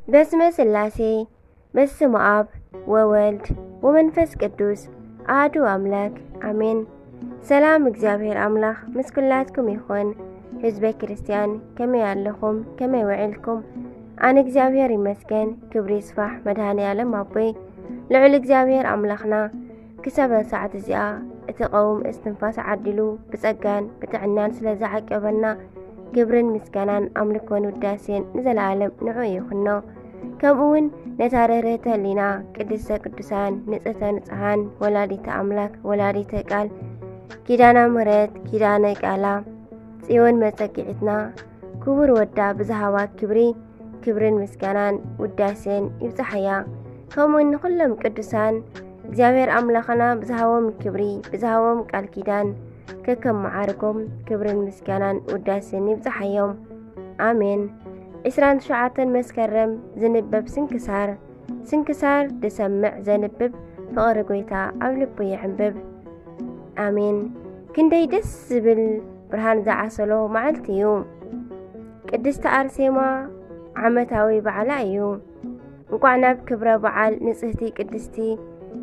በስመ ስላሴ፣ በስመ ኣብ ወወልድ ወመንፈስ ቅዱስ ኣሐዱ ኣምላክ ኣሜን። ሰላም እግዚኣብሔር ኣምላኽ ምስ ኩላትኩም ይኹን። ህዝበ ክርስቲያን ከመይ ኣለኹም? ከመይ ውዒልኩም? ኣነ እግዚኣብሔር ይመስገን፣ ክብሪ ይስፋሕ መድኃኔ ዓለም ኣቦይ። ልዑል እግዚኣብሔር ኣምላኽና ክሳብ ሰዓት እዚኣ እቲ ቀውም እስትንፋስ ዓዲሉ ብጸጋን ብጥዕናን ስለ ዝዓቀበና፣ ክብርን ምስጋናን ኣምልኮን ውዳሴን ንዘለኣለም ንዑ ይኹኖ። ከምኡ እውን ነታ ርህርህተ ህሊና ቅድስተ ቅዱሳን ንጽህተ ንጽሃን ወላዲተ ኣምላክ ወላዲተ ቃል ኪዳና ምሕረት ኪዳነ ቃላ ጽዮን መጸጊዕትና ክቡር ወዳ ብዝሃባ ክብሪ ክብርን ምስጋናን ውዳሴን ይብጻሓያ። ከምኡ ንኹሎም ቅዱሳን እግዚኣብሔር ኣምላኽና ብዝሃቦም ክብሪ ብዝሃቦም ቃል ኪዳን ከከም መዓርጎም ክብርን ምስጋናን ውዳሴን ይብጻሓዮም። ኣሜን። ዕስራን ትሽዓተን መስከረም ዝንበብ ስንክሳር። ስንክሳር ዝሰምዕ ዘንብብ ፍቕሪ ጎይታ ኣብ ልቡ ይዕንብብ። ኣሜን። ክንደይ ደስ ዝብል ብርሃን ዝዓሰሎ መዓልቲ እዩ። ቅድስቲ ኣርሴማ ዓመታዊ በዓላ እዩ። እንቋዕ ናብ ክብረ በዓል ንጽህቲ ቅድስቲ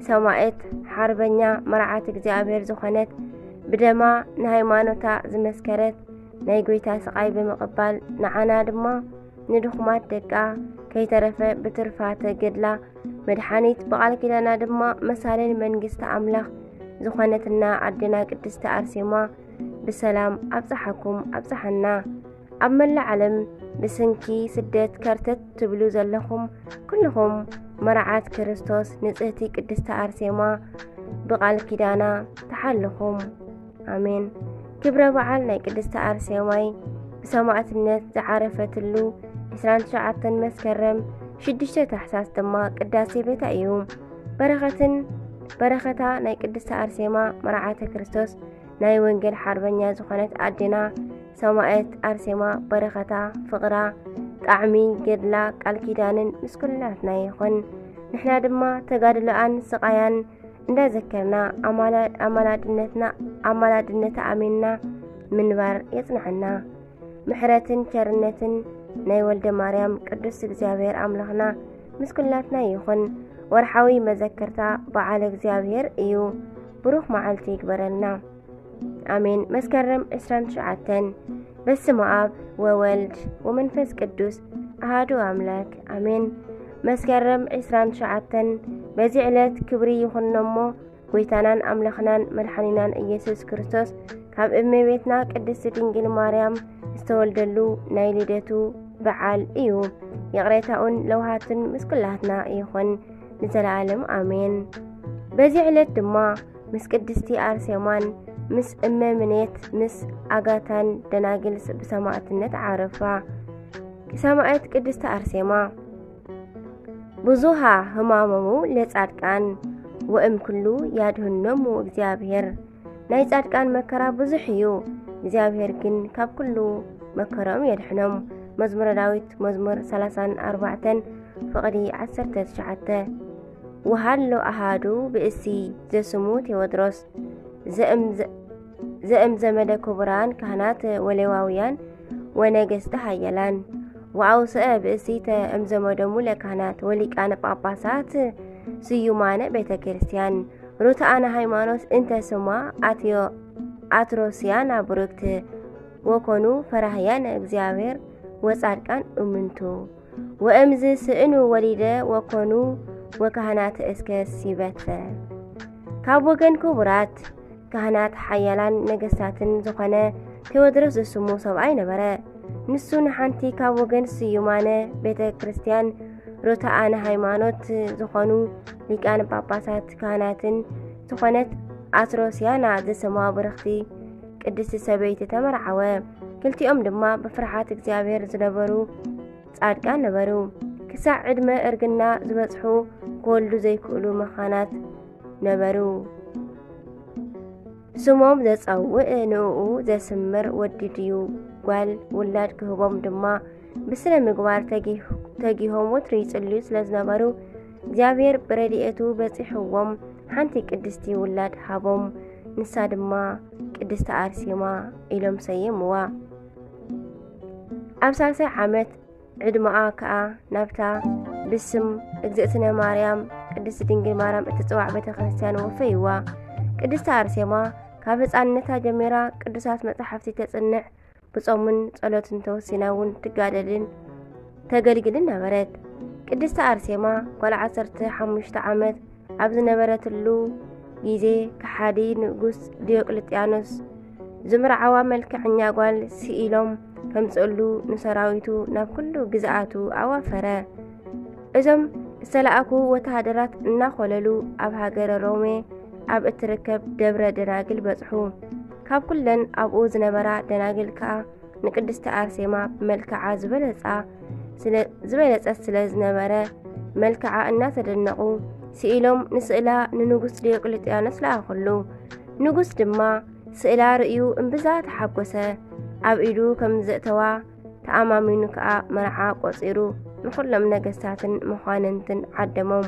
ሰማዕት ሓርበኛ መርዓት እግዚኣብሔር ዝኾነት ብደማ ንሃይማኖታ ዝመስከረት ናይ ጎይታ ስቓይ ብምቕባል ንዓና ድማ ንድኹማት ደቃ ከይተረፈ ብትርፋተ ገድላ መድሓኒት ብቓል ኪዳና ድማ መሳልን መንግስቲ ኣምላኽ ዝኾነትና ኣዴና ቅድስቲ ኣርሴማ ብሰላም ኣብጽሓኩም ኣብጽሓና። ኣብ መላእ ዓለም ብስንኪ ስደት ከርተት ትብሉ ዘለኹም ኩልኹም መርዓት ክርስቶስ ንጽህቲ ቅድስቲ ኣርሴማ ብቓል ኪዳና ተሓልኹም። ኣሜን። ክብረ በዓል ናይ ቅድስቲ ኣርሴማይ ብሰማዕትነት ዝዓረፈትሉ ዕስራን ትሽዓተን መስከረም ሽዱሽተ ታሕሳስ ድማ ቅዳሴ ቤታ እዩ። በረኸትን በረኸታ ናይ ቅድስቲ ኣርሴማ መርዓተ ክርስቶስ ናይ ወንጌል ሓርበኛ ዝኾነት ኣዴና ሰማዕት ኣርሴማ በረኸታ፣ ፍቕራ፣ ጣዕሚ ገድላ፣ ቃል ኪዳንን ምስ ኩላትና ይኹን። ንሕና ድማ ተጋድሎኣን ስቓያን እንዳዘከርና ኣማላ-፣ ኣማላድነትና፣ ኣማላድነታ ኣሚንና ምንባር የጽንዓና። ምሕረትን ቸርነትን ናይ ወልደ ማርያም ቅዱስ እግዚኣብሔር ኣምላኽና ምስ ኩላትና ይኹን። ወርሓዊ መዘከርታ በዓል እግዚኣብሔር እዩ። ብሩኽ መዓልቲ ይግበረልና። ኣሜን። መስከረም ዕስራን ትሽዓተን። በስመ ኣብ ወወልድ ወመንፈስ ቅዱስ ኣሃዱ ኣምላክ ኣሜን። መስከረም ዕስራን ትሽዓተን በዚ ዕለት ክብሪ ይኹኖ እሞ ጎይታናን ኣምላኽናን መድሓኒናን ኢየሱስ ክርስቶስ ካብ እመቤትና ቅድስቲ ድንግል ማርያም ዝተወልደሉ ናይ ልደቱ በዓል እዩ። ይቕሬታኡን ለውሃቱን ምስ ኩላትና ይኹን ንዘለኣለም ኣሜን። በዚ ዕለት ድማ ምስ ቅድስቲ ኣርሴማን ምስ እመ ምኔት ምስ ኣጋታን ደናግል ብሰማዕትነት ዓረፋ። ሰማዕት ቅድስቲ ኣርሴማ ብዙሃ ህማሞሙ ለጻድቃን ወእም ኩሉ ያድህኖሙ እግዚኣብሔር። ናይ ጻድቃን መከራ ብዙሕ እዩ፣ እግዚኣብሔር ግን ካብ ኩሉ መከራኦም የድሕኖም። መዝሙረ ዳዊት መዝሙር ሰላሳን ኣርባዕተን ፍቕዲ ዓሰርተ ትሽዓተ። ወሃሎ ኣሃዱ ብእሲ ዘስሙ ቴዎድሮስ ዘእም ዘ-፣ ዘእም ዘመደ ክቡራን ካህናት ወሌዋውያን ወነገስተ ሃየላን ወአውስአ ብእሲተ እምዘመዶሙ ለካህናት ወሊቃነ ጳጳሳት ስዩማነ ቤተ ክርስቲያን ሩትኣነ ሃይማኖት እንተ ስማ ኣትዮ-፣ ኣትሮስያና ብሩክት ወኮኑ ፈራህያነ እግዚኣብሔር ወጻድቃን እምንቱ። ወእምዝ ስእኑ ወሊደ ወኮኑ ወካህናት እስከ ሲበተ። ካብ ወገን ክቡራት ካህናት ሓያላን ነገስታትን ዝኾነ ቴዎድሮስ ዝስሙ ሰብኣይ ነበረ። ንሱ ንሓንቲ ካብ ወገን ስዩማነ ቤተ ክርስቲያን ርቱዓነ ሃይማኖት ዝኾኑ ሊቃነ ጳጳሳት ካህናትን ዝኾነት ኣትሮስያና ዝስማ ብርኽቲ ቅድስቲ ሰበይቲ ተመርዓወ። ክልቲኦም ድማ ብፍርሓት እግዚኣብሔር ዝነበሩ ጻድቃን ነበሩ። ክሳዕ ዕድመ እርግና ዝበጽሑ ክወልዱ ዘይክእሉ መኻናት ነበሩ። ስሞም ዘጸውእ ንእኡ ዘስምር ወዲ ድዩ ጓል ውላድ ክህቦም ድማ ብስነ ምግባር ተጊህ-፣ ተጊሆም ወትሩ ይጽልዩ ስለ ዝነበሩ፣ እግዚኣብሔር ብረድኤቱ በጺሕዎም ሓንቲ ቅድስቲ ውላድ ሃቦም። ንሳ ድማ ቅድስቲ ኣርሴማ ኢሎም ሰየምዋ። ኣብ ሳልሳይ ዓመት ዕድመኣ ከኣ ናብታ ብስም እግዝእትነ ማርያም ቅድስት ድንግል ማርያም እትጽዋዕ ቤተ ክርስቲያን ወፈይዋ። ቅድስቲ ኣርሴማ ካብ ህፃንነታ ጀሚራ ቅዱሳት መጻሕፍቲ ተጽንዕ፣ ብጾምን ጸሎትን ተወሲና እውን ትጋደልን ተገልግልን ነበረት። ቅድስቲ ኣርሴማ ጓል ዓሰርተ ሓሙሽተ ዓመት ኣብ ዝነበረትሉ ግዜ፣ ከሓዲ ንጉስ ዲዮቅልጥያኖስ ዝምርዓዋ መልክዐኛ ጓል ስኢሎም ከምጽእሉ ንሰራዊቱ ናብ ኩሉ ግዝኣቱ ኣዋፈረ። እዞም ዝተላእኩ ወተሃደራት እናኾለሉ ኣብ ሃገረ ሮሜ ኣብ እትርከብ ደብረ ደናግል በጽሑ። ካብ ኩለን ኣብኡ ዝነበራ ደናግል ከኣ ንቅድስቲ ኣርሴማ ብመልክዓ ዝበለጻ ስለ ዝበለጸት ስለ ዝነበረ፣ መልክዓ እናተደነቑ ስኢሎም ንስእላ ንንጉስ ዲዮቅልጥያኖስ ለኣኹሉ። ንጉስ ድማ ስእላ ርእዩ እምብዛ ተሓጎሰ። ኣብ ኢዱ ከም ዘእተዋ ተኣማሚኑ ከኣ መርዓ ቆጺሩ ንኹሎም ነገስታትን መኳንንትን ዓደሞም።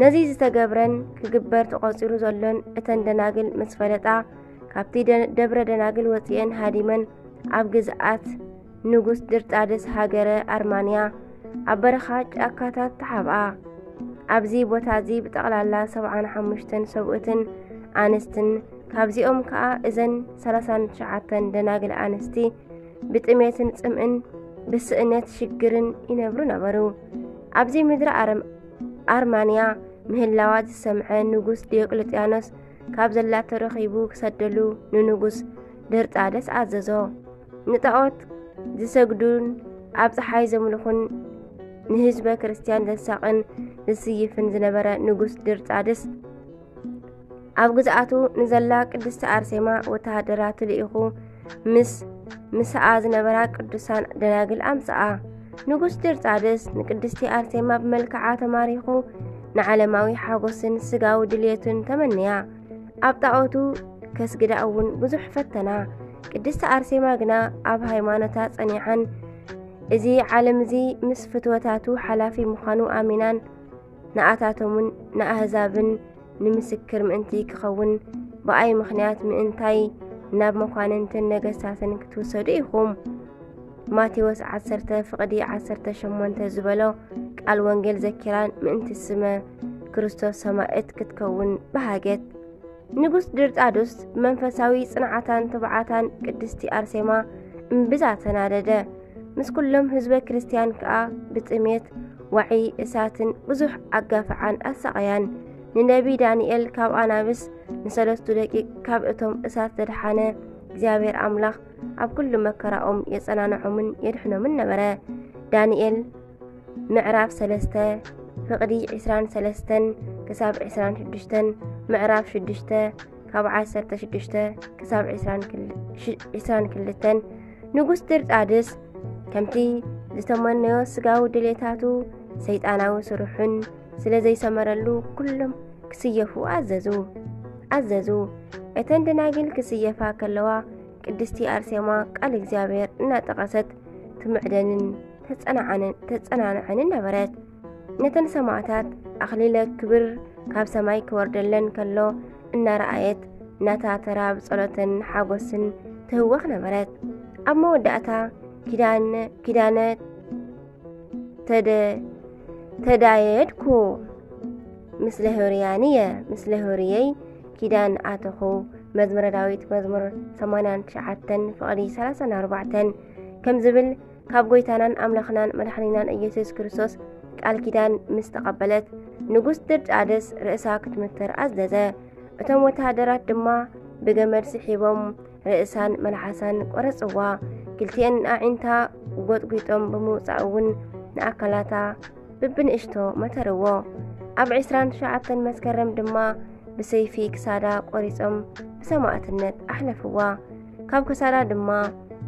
ነዚ ዝተገብረን ክግበር ተቖጺሩ ዘሎን እተን ደናግል ምስ ፈለጣ፣ ካብቲ ደ- ደብረ ደናግል ወጺኤን ሃዲመን ኣብ ግዝኣት ንጉስ ድርጣድስ ሃገረ ኣርማንያ ኣብ በረኻ ጫካታት ተሓብኣ። ኣብዚ ቦታ እዚ ብጠቕላላ ሰብዓን ሓሙሽተን ሰብኡትን ኣንስትን፣ ካብዚኦም ከኣ እዘን ሰላሳን ትሽዓተን ደናግል ኣንስቲ ብጥሜትን ጽምእን ብስእነት ሽግርን ይነብሩ ነበሩ። ኣብዚ ምድሪ ኣረም ኣርማንያ ምህላዋ ዝሰምዐ ንጉስ ዲዮቅልጥያኖስ ካብ ዘላቶ ረኺቡ ክሰደሉ ንንጉስ ድርጣደስ ኣዘዞ። ንጣዖት ዝሰግዱን ኣብ ጸሓይ ዘምልኹን ንህዝበ ክርስትያን ዘሳቕን ዝስይፍን ዝነበረ ንጉስ ድርጣድስ ኣብ ግዝኣቱ ንዘላ ቅድስቲ ኣርሴማ ወተሃደራት ልኢኹ ምስ ምስኣ ዝነበራ ቅዱሳን ደናግል ኣምጽኣ። ንጉስ ድርጣድስ ንቅድስቲ ኣርሴማ ብመልክዓ ተማሪኹ ንዓለማዊ ሓጎስን ስጋዊ ድልየቱን ተመንያ። ኣብ ጣዖቱ ከስግዳ እውን ብዙሕ ፈተና። ቅድስቲ ኣርሴማ ግና ኣብ ሃይማኖታ ጸኒዓን እዚ ዓለም እዚ ምስ ፍትወታቱ ሓላፊ ምዃኑ ኣሚናን ንኣታቶምን ንኣህዛብን ንምስክር ምእንቲ ክኸውን ብኣይ ምኽንያት ምእንታይ ናብ መኳንንትን ነገስታትን ክትውሰዱ ኢኹም? ማቴዎስ ዓሰርተ ፍቕዲ ዓሰርተ ሸሞንተ ዝበሎ ቃል ወንጌል ዘኪራን ምእንቲ ስመ ክርስቶስ ሰማእት ክትከውን በሃገት። ንጉስ ድርጣዱስ ብመንፈሳዊ ጽንዓታን ትብዓታን ቅድስቲ ኣርሴማ እምብዛ ተናደደ። ምስ ኩሎም ህዝበ ክርስትያን ከኣ ብጥሜት፣ ዋዒ እሳትን ብዙሕ ኣጋፍዓን ኣሳቐያን። ንነቢ ዳንኤል ካብ ኣናብስ ንሰለስቱ ደቂቅ ካብ እቶም እሳት ዘድሓነ እግዚኣብሔር ኣምላኽ ኣብ ኩሉ መከራኦም የጸናንዖምን የድሕኖምን ነበረ። ዳንኤል ምዕራፍ ሰለስተ ፍቕዲ ዕስራን ሰለስተን ክሳብ ዕስራን ሽዱሽተን፣ ምዕራፍ ሽዱሽተ ካብ ዓሰርተ ሽዱሽተ ክሳብ ዕስራን ክል- ሽ- ዕስራን ክልተን። ንጉስ ድርጣድስ ከምቲ ዝተመነዮ ስጋዊ ድሌታቱ ሰይጣናዊ ስርሑን ስለ ዘይሰመረሉ ኩሎም ክስየፉ ኣዘዙ ኣዘዙ። እተን ደናግል ክስየፋ ከለዋ ቅድስቲ ኣርሴማ ቃል እግዚኣብሔር እናጠቐሰት ትምዕደንን ተጸናዓንን ተጸናንዐንን ነበረት። ነተን ሰማዕታት ኣኽሊለ ክብር ካብ ሰማይ ክወርደለን ከሎ እናረኣየት ናታ ተራ ብጸሎትን ሓጎስን ትህወኽ ነበረት። ኣብ መወዳእታ ኪዳነ ኪዳነ ተደ ተዳየድኩ ምስለ ህርያንየ ምስለ ህርየይ ኪዳን ኣተኹ። መዝሙረ ዳዊት መዝሙር ሰማንያን ትሽዓተን ፍቕዲ ሰላሳን ኣርባዕተን ከም ዝብል ካብ ጎይታናን ኣምላኽናን መድሓኒናን ኢየሱስ ክርስቶስ ቃል ኪዳን ምስ ተቐበለት ንጉስ ድርጣድስ ርእሳ ክትምትር ኣዘዘ። እቶም ወተሃደራት ድማ ብገመድ ስሒቦም ርእሳን መልሓሳን ቆረጽዋ። ክልቲኤን ኣዒንታ ጎጥጒጦም ብምውጻእ እውን ንኣካላታ ብብንእሽቶ መተርዎ። ኣብ ዕስራን ትሽዓተን መስከረም ድማ ብሰይፊ ክሳዳ ቆሪጾም ብሰማእትነት ኣሕለፍዋ። ካብ ክሳዳ ድማ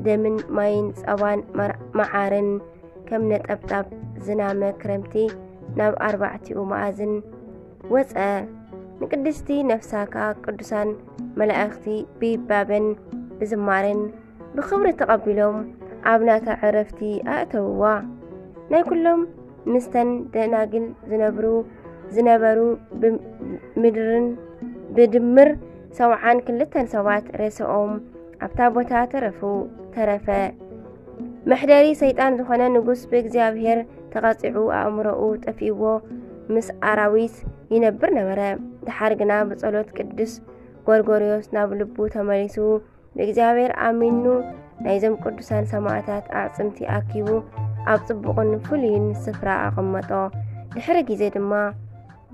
ደምን ማይን ጸባን መር- መዓርን ከም ነጠብጣብ ዝናመ ክረምቲ ናብ ኣርባዕቲኡ መኣዝን ወጸ። ንቅድስቲ ነፍሳ ከኣ ቅዱሳን መላእኽቲ ብይባበን ብዝማሬን ብኽብሪ ተቐቢሎም ኣብ ናታ ዕረፍቲ ኣእተውዋ። ናይ ኩሎም ምስተን ደናግል ዝነብሩ ዝነበሩ ብምድርን ብድምር ሰብዓን ክልተን ሰባት ሬሳኦም ኣብታ ቦታ ተረፉ ተረፈ። መሕደሪ ሰይጣን ዝኾነ ንጉስ ብእግዚኣብሔር ተቐጺዑ ኣእምሮኡ ጠፊእዎ ምስ ኣራዊት ይነብር ነበረ። ድሓር ግና ብጸሎት ቅዱስ ጎርጎርዮስ ናብ ልቡ ተመሊሱ ብእግዚኣብሔር ኣሚኑ ናይዞም ቅዱሳን ሰማዕታት ኣዕጽምቲ ኣኪቡ ኣብ ጽቡቕን ፍሉይን ስፍራ ኣቐመጦ። ድሕሪ ግዜ ድማ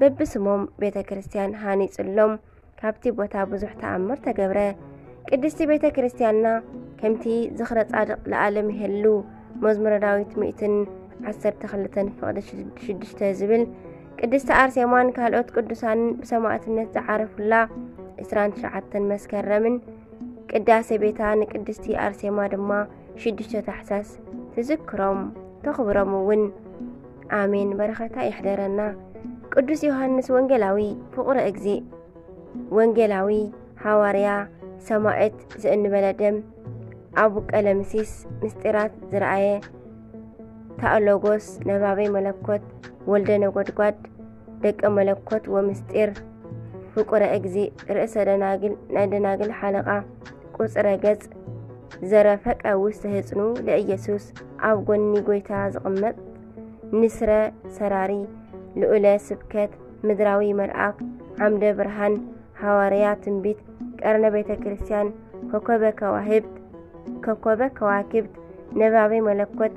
በብስሞም ቤተ ክርስቲያን ሃኒጽሎም። ካብቲ ቦታ ብዙሕ ተኣምር ተገብረ። ቅድስቲ ቤተ ክርስቲያንና ከምቲ ዝኽረ ጻድቕ ለዓለም ይሄሉ መዝሙረ ዳዊት ሚእትን ዓሰርተ ክልተን ፍቕዲ ሽዱሽተ ዝብል ቅድስቲ ኣርሴማን ካልኦት ቅዱሳንን ብሰማዕትነት ዝዓረፉላ ዕስራን ትሽዓተን መስከረምን ቅዳሴ ቤታ ንቅድስቲ ኣርሴማ ድማ ሽዱሽተ ታሕሳስ ትዝክሮም ተኽብሮም እውን። ኣሜን። በረኸታ ይሕደረና። ቅዱስ ዮሃንስ ወንጌላዊ ፍቑረ እግዚእ ወንጌላዊ፣ ሃዋርያ፣ ሰማዕት ዘእንበለ ደም፣ ኣቡ ቀለምሲስ፣ ምስጢራት ዝረኣየ፣ ታኦሎጎስ፣ ነባቤ መለኮት፣ ወልደ ነጎድጓድ፣ ደቀ መለኮት ወምስጢር፣ ፍቁረ እግዚእ፣ ርእሰ ደናግል፣ ናይ ደናግል ሓለቓ፣ ቁጽረ ገጽ፣ ዘረፈቀ ውስተ ህጽኑ ለኢየሱስ፣ ኣብ ጎኒ ጎይታ ዝቕመጥ፣ ንስረ ሰራሪ፣ ልኡለ ስብከት፣ ምድራዊ መልኣክ፣ ዓምደ ብርሃን፣ ሃዋርያ ትንቢት፣ ቀርነ ቤተ ክርስቲያን፣ ኮከበ ከዋህብት፣ ኮከበ ከዋክብት፣ ነባቤ መለኮት፣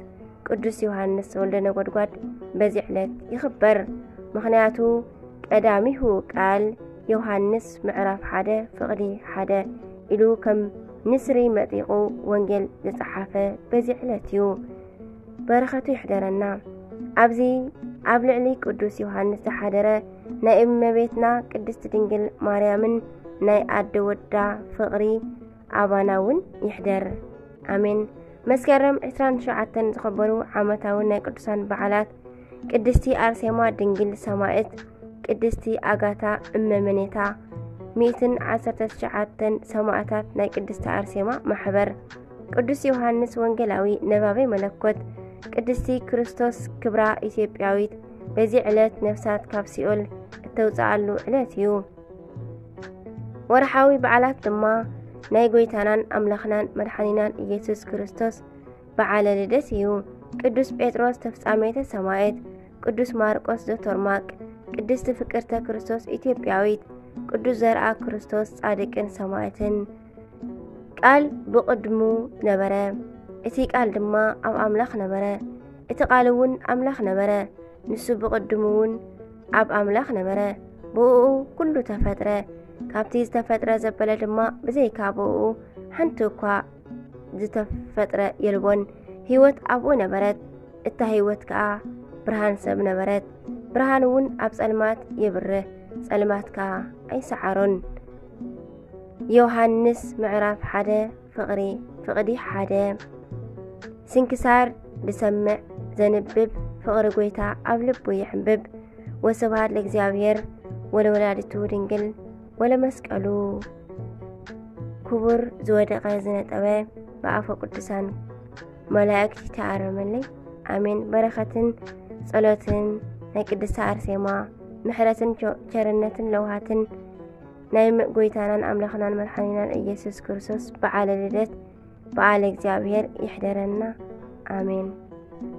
ቅዱስ ዮሃንስ ወልደ ነጎድጓድ በዚ ዕለት ይኽበር። ምኽንያቱ ቀዳሚሁ ቃል ዮሃንስ ምዕራፍ ሓደ ፍቕዲ ሓደ ኢሉ ከም ንስሪ መጢቑ ወንጌል ዝጸሓፈ በዚ ዕለት እዩ። በረኸቱ ይሕደረና። ኣብዚ ኣብ ልዕሊ ቅዱስ ዮሃንስ ዝሓደረ ናይ እመቤትና ቅድስት ድንግል ማርያምን ናይ ኣደ ወዳ ፍቕሪ ኣባና እውን ይሕደር። ኣሜን። መስከረም ዕስራን ትሽዓተን ዝኸበሩ ዓመታዊ ናይ ቅዱሳን በዓላት ቅድስቲ ኣርሴማ ድንግል ሰማዕት፣ ቅድስቲ ኣጋታ እመ መኔታ፣ ሚእትን ዓሰርተ ትሽዓተን ሰማዕታት ናይ ቅድስቲ ኣርሴማ ማሕበር፣ ቅዱስ ዮሃንስ ወንጌላዊ ነባቤ መለኮት፣ ቅድስቲ ክርስቶስ ክብራ ኢትዮጵያዊት በዚ ዕለት ነፍሳት ካብ ሲኦል እተውፅኣሉ ዕለት እዩ። ወርሓዊ በዓላት ድማ ናይ ጎይታናን ኣምላኽናን መድሓኒናን ኢየሱስ ክርስቶስ በዓለ ልደት እዩ። ቅዱስ ጴጥሮስ ተፍጻሜተ ሰማዕት፣ ቅዱስ ማርቆስ ዘቶርማቅ፣ ቅድስቲ ፍቅርተ ክርስቶስ ኢትዮጵያዊት፣ ቅዱስ ዘርኣ ክርስቶስ ጻድቅን ሰማዕትን። ቃል ብቕድሙ ነበረ፣ እቲ ቃል ድማ ኣብ ኣምላኽ ነበረ፣ እቲ ቃል እውን ኣምላኽ ነበረ። ንሱ ብቕድሙ እውን ኣብ ኣምላኽ ነበረ፣ ብእኡ ኩሉ ተፈጥረ። ካብቲ ዝተፈጥረ ዘበለ ድማ ብዘይካ ብእኡ ሓንቲ እኳ ዝተፈጥረ የልቦን። ህይወት ኣብኡ ነበረት፣ እታ ህይወት ከኣ ብርሃን ሰብ ነበረት። ብርሃን እውን ኣብ ጸልማት የብርህ፣ ጸልማት ከኣ ኣይሰዓሮን። ዮሃንስ ምዕራፍ ሓደ ፍቕሪ፣ ፍቕዲ ሓደ። ስንክሳር ዝሰምዕ ዘንብብ ፍቕሪ ጎይታ ኣብ ልቡ ይሕንብብ። ወስብሐት ለእግዚኣብሔር ወለወላዲቱ ድንግል ወለመስቀሉ ክቡር። ዝወደቐ ዝነጠበ ብኣፈ ቅዱሳን መላእክት ይተኣረመለይ። ኣሜን። በረኸትን ጸሎትን ናይ ቅድስቲ ኣርሴማ ምሕረትን ቸ-፣ ቸርነትን ለውሃትን ናይ መ-፣ ጎይታናን ኣምላኽናን መድሓኒናን ኢየሱስ ክርስቶስ በዓለ ልደት በዓለ እግዚኣብሔር ይሕደረና። ኣሜን።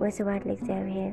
ወስብሐት ለእግዚኣብሔር።